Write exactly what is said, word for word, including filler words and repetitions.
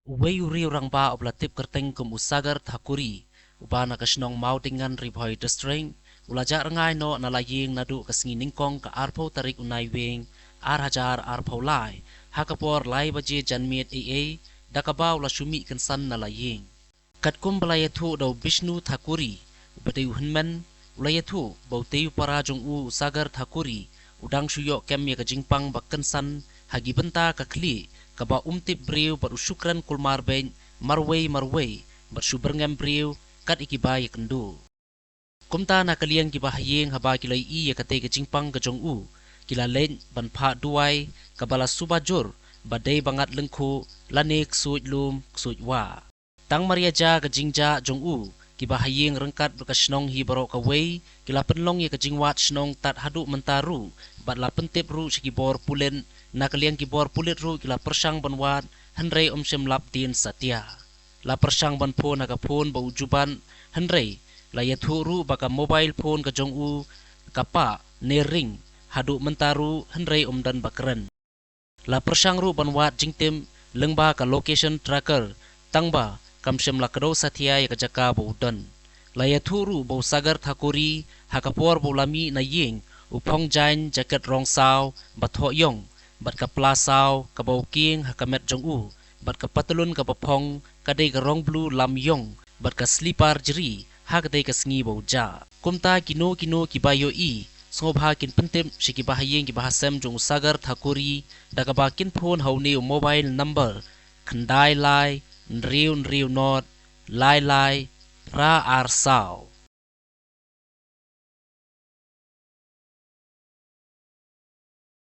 Uwei u riew rangbah uba la tip kyrteng kum u Sagar Thakuri, uba na ka shnong Mawdingan, Ri Bhoi District, u la jah rngai noh na la ïing naduh ka sngi nyngkong ka arphew tarik u Naiwieng, ar hajar arphew lai, ha ka por lai baje janmiet eiei, da kaba u la shu mih kynsan na la ïing. Katkum ba la ïathuh da u Bishnu Thakuri, uba dei u hynmen, u la ïathuh ba utei u para jong u, u Sagar Thakuri, u dang shu ïoh kem ïa ka jingpang ba kynsan ha ki bynta ka khlieh kaba um tip briew bad u shu kren kulmar beiñ marwei marwei bad shu byrngem briew kat ïa kiba ïakynduh. Kumta na ka liang kiba ha ïing haba ki la ïohi ïa katei ka jingpang ka jong u, ki la leit ban phah duwai kaba la suba jur ba dei ba ngat lyngkhuh lane ksuid lum ksuid wah. Tang mar ïa jia ka jingjah jong u, kiba ha ïing ryngkat bad ka shnong hi baroh kawei ki la pynlong ïa ka jingwad shnong tad haduh mynta ruh, bad la pyntip ruh sha ki bor pulit. Na ka liang ki bor pulit ruh ki la pyrshang ban wad, hynrei ym shym lap dien satia. La pyrshang ban phone ha ka phone ba u ju bat, hynrei la ïathuh ruh ba ka mobile phone ka jong u ka pah ne ring haduh mynta ruh, hynrei ym don ba kren. La pyrshang ruh ban wad jingtip lyngba ka location tracker, tangba kam shym la kdew satia ïa ka jaka ba u don. La ïathuh ruh ba u Sagar Thakuri, ha ka por ba u la mih na ïing, u phong jaiñ jaket rong saw ba thoh ïong, bad ka pla saw kaba u kieng ha ka met jong u, bad ka patlun kaba phong ka dei ka rong blue lam ïong, bad ka slipar jri ha katei ka sngi ba u jah. Kumta kino kino kiba ïohi, sngewbha kin pyntip sha kiba ha ïing kiba ha sem jong u Sagar Thakuri, da kaba kin phone ha une u mobile number khyndai lai hynriew hynriew nod lai lai phra ar saw.